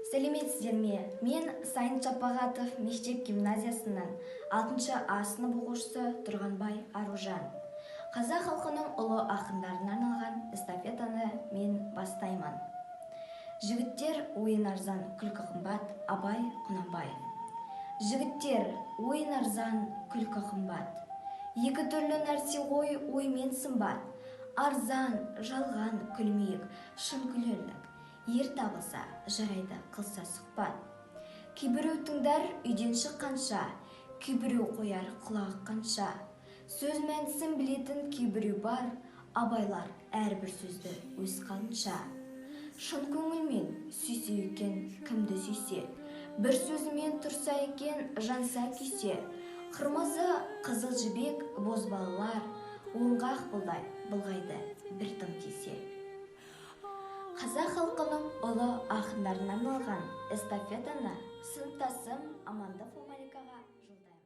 Сәлеметсіздер ме? Мен Сайын Шапағатов мектеп гимназиясының 6 А сынып оқушысы Тұрғанбай Аружан. Қазақ халқының ұлы ақындарына арналған эстафетаны мен бастаймын. Жігіттер, ойын арзан, күлкі қымбат, Абай Құнанбаев. Жігіттер, ойын арзан, күлкі қымбат. Екі түрлі нәрсе ғой ой мен сымбат. Арзан, жалған күлмейік, шын күлерлік. Ер табылса, жарайды қылса сұхбат. Кейбіреу тыңдар үйден шыққанша, кейбіреу қояр құлақ қанша. Сөз мәнісін білетін кейбіреу бар, абайлар әрбір сөзді өз қалынша. Шын көңілмен сүйсе екен кімді сүйсе, бір сөзімен тұрса екен жанса күйсе, қырмызы қызыл жібек бозбалалар, оңғақ бұлдай былғайды бір тым тисе. Қазақ халқының ұлы ақындарына арналған эстафетаны сыныптасым Амандықова Маликаға жолдаймын.